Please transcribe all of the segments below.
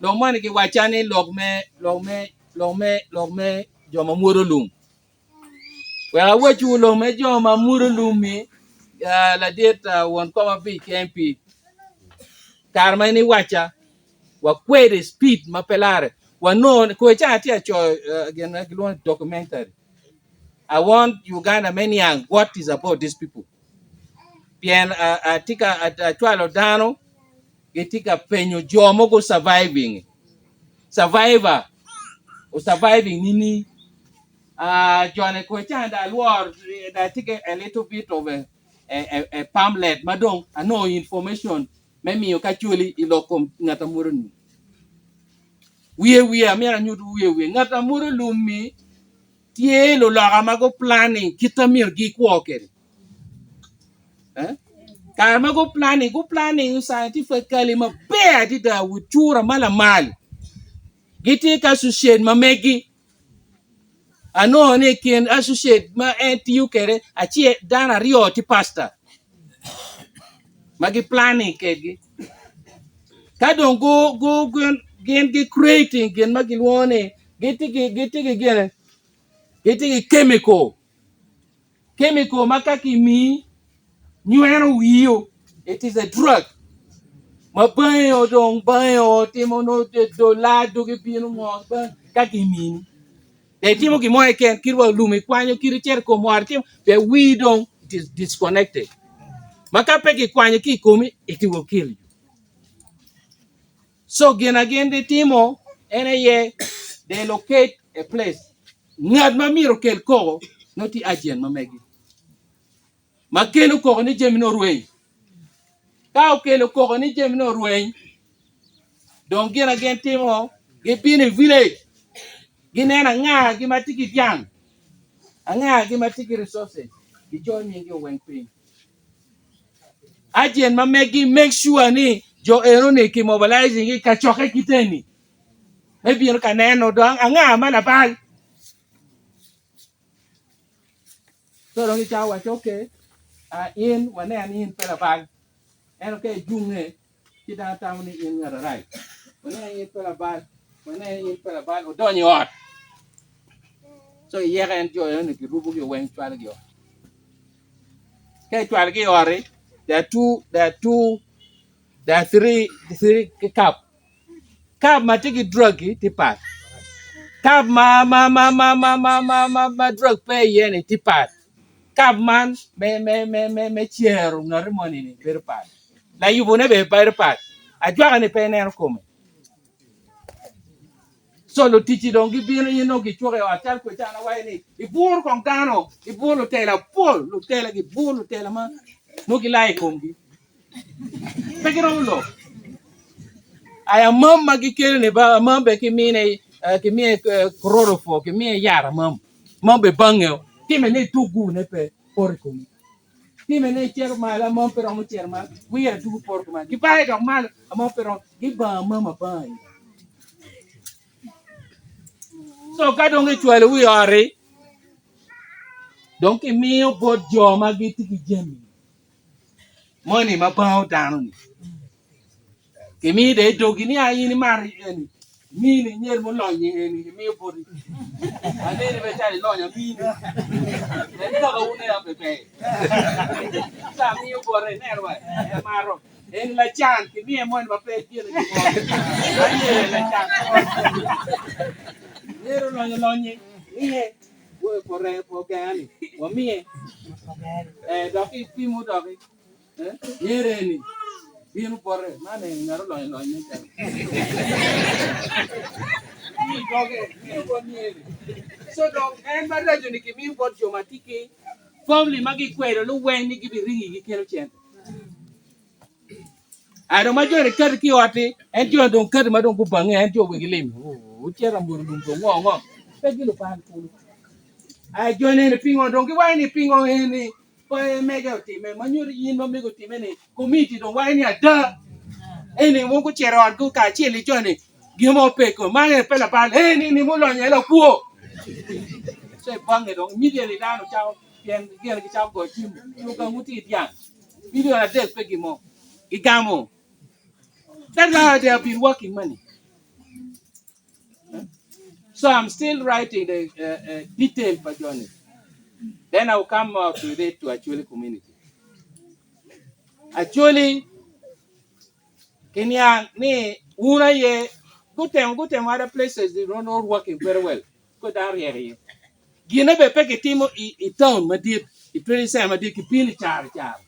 Lok moni kiwacca ni lok me lok me lok me lok me jo ma mwodo lum. Wek awacwu lok me jo ma mwodo lum-mi, ladit won kom abic ki MP, kare ma in iwacca wakwede i speed ma pe larre wanongo ni kwe ca atye ka coyo gin ma kilwongo ni documentary I want Uganda me niang what is about these people pien atye ka acwalo dano gitye ka penyo jo mogo surviving survivor o surviving nini uh, jone kwe ca da alwor da tye ki a little bit of a, a, a, a pamphlet ma dong anongo information me miyo ka coli i lok kom ngat amwodo ni wiye wiye amyero anyut wiye wiye ngat amwodo lum-mi Tye luloka ma gu planning kit ma myero gikwo kwede. Kare ma gu planning, gu planning scientifically maber adada with cura ma lamal. Gitye ki associate ma megi. Anongo ni i kin associate ma en tiyo kwede acel dano aryo tye pastor ma gi planning kwedgi. Ka dong gu gu gin gi creating gin ma gilwongo ni Gitye ki gitye ki gine gitye ki chemical chemical ma ka kimii nyweno wiyo it is a drug ma bangi o dong bangi o timo nongo do laa dogi bino ngo ka kimini dong itimo gin mo keken kit wa lum ikwanyo kit icito i kom ot itimo pien wii dong it is disconnected ma ka pe kikwanyo ki i komi it will kill you. So gin a gin gitimo en aye they locate a place ngat ma myero okel koko nongo tye agent ma megi ma kelo koko ni jamine orweny ka okelo koko ni jamine orweny dong gin a gin timo gibino i village gineno anga gi ma tye ki dyang anga gi ma tye ki resources gicoyo nying gi weng piny. Agent ma megi make sure ni jo eno-ni ki mobilizing gi kacokke kite eni me bino ka neno dong anga ma labal. So dong gicako waco okay in waneno ni in pe labal ento ka ijunge ci dano tamo ni in ngat arac waneno ni in pe labal waneno ni in pe labal odonyo i ot so iyeko en jo eno-ni kirubogi weng cwalogi i ot. Ka icwalogi i ot-ti, there are two, there are two, there are three, three cup. Cup ma tye ki drug-gi tye pat, cup ma ma ma ma ma ma ma ma ma drug pe iye-ni tye pat, cup man me me me me me cero ngati moni-ni bedo pat, layubone bene bedo pat, ajwaka-ni pe ineno kome. Co luticci dong gibino in dong gicuko i ot calo kwede an awaco ni ibur kong dano ibur lutela pol lutela gibur lutela ma nongo gilayo i komgi pe giromo lok ai amam ma gikelo ni ba amam bene kimine kimiye chloroform kimiye yat amam amam bene bange time ni tugune pe poto i komi. Time ne cito malo amam pe romo cito malo wire tugo poto kuman gibaye dok malo amam pe romo gibango amam abanga i so ka dong gicwalo wi ot-ti dong kimiyo bot jo ma gitye ki jami moni ma bango dano-ni. Kimiyo dong i dogi ni, 'A in imato eni, mini nyer mulony eni imiyo boti. Aneni pe calo ilonyo amini. En kakawu ne ape ber. Ca amiyo bote ineno wa, en mato. En lacan kimiye moni ma pe gine ki mo. Anyere lacan. Nyer olonyo lonye, miye. Woi pote po genga ni, wamiye. Eh, dok ipimo doki. Nyere eni bino bote man eni ngat olonyo lony me calo doge miyo bot nyere so dong en maraco ni kimiyo bot jo ma tye ki family ma gikwedo luweny ni gibiringi gikelo cente a dong ma joni kati ki i ot-ti en joni dong kati ma dong gubange en jo wigi lim wucito amwodo lum dong ngo ngo pe gilubal kulu a joni eni pingo dong giwaco ni pingo eni Pe mege otime ma nyuto in ma mege otime ni komiti dong waco ni ada eni mo gucito i ot gu kacel ki joni gin mo pe kome man eni pe labal eni ni mulonyo aye lakwo so ibange dong immediately dano cako pien gin gicako goyo cim ci ogangu tye ki dyang million adek pe gin mo gigamo. That's how they have been working money. So I'm still writing the uh, uh, detail pa Johnny. Then I will come out with it to Acholi community. Acholi kiniang ni un aye gutemo gutemo other places they don't not working very well. Ko dano ryek iye. Gine be pe kitimo i, i town madit, i trading center madit, kipino i caro caro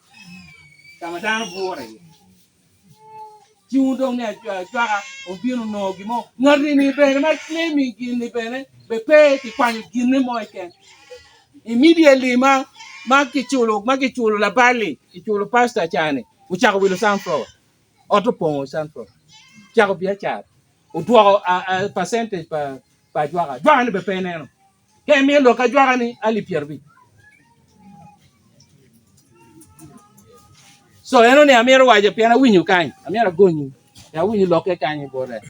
ka ma dano bure iye. Ci wun dong ni ajwaka obino onongo gin mo. Ngat-ni bene ma claiming gin-ni bene be pe kikwanyo ginne mo keken. Immediately ma ma kiculo ma kiculo labal-li, kiculo pastor ca-ni, ocako wilo sunflower. Ot opongo sunflower. Ocako biacara. Odwoko percentage pa pa ajwaka. Ajwaka-ni bene pe ineno. Ka imiyo lok ajwaka-ni alip pyerabic. So eno ni amito waco pien awinyo kany, amito agonyu, awinyo lokke kany bote.